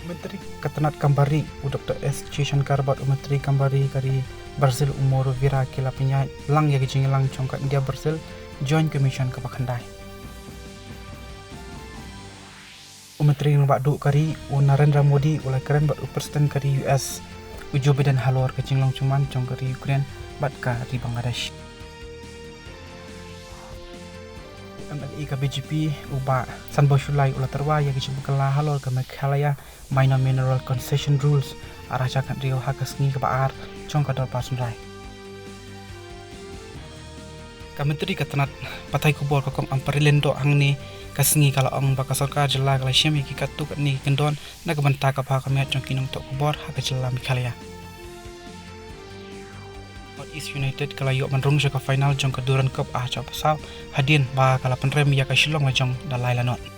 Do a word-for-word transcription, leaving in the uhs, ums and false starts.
U Myntri ka tnat kam bar ri u Dr S Jaishankar bad u Myntri kam bar ri ka ri Brazil u Mauro Vieira ki la pynïaid lang ïa ka jingïalang jong ka India Brazil Joint Commission kaba khyndai. U Myntri Rangbah Duh ka ri u Narendra Modi u la kren bad u President ka ri U S u Joe Biden halor ka jinglong jingman jong ka ri Ukraine bad ka ri Bangladesh. U M L A ka B J P u Bah Sanboi Shullai u la tyrwa ïa ka jingpynkylla halor ka Meghalaya Minor Mineral Concession Rules ar hajar khathynriew ha ka sngi kaba ar jong ka dorbar synrai. Ka Myntri ka tnat pathai khubor ka Kong Ampareen Lyngdoh hangne ka sngi ka la ong ba ka sorkar jylla ka la shim ïa ki katto katne ki kyndon na ka bynta ka bha ka miat jong ki nongthoh khubor ha ka jylla Meghalaya. North East United ka la ïoh ban rung sha ka final jong ka Durand Cup ar hajar arphew saw hadien ba ka la pynrem ïa ka Shillong Lajong da lai la nod.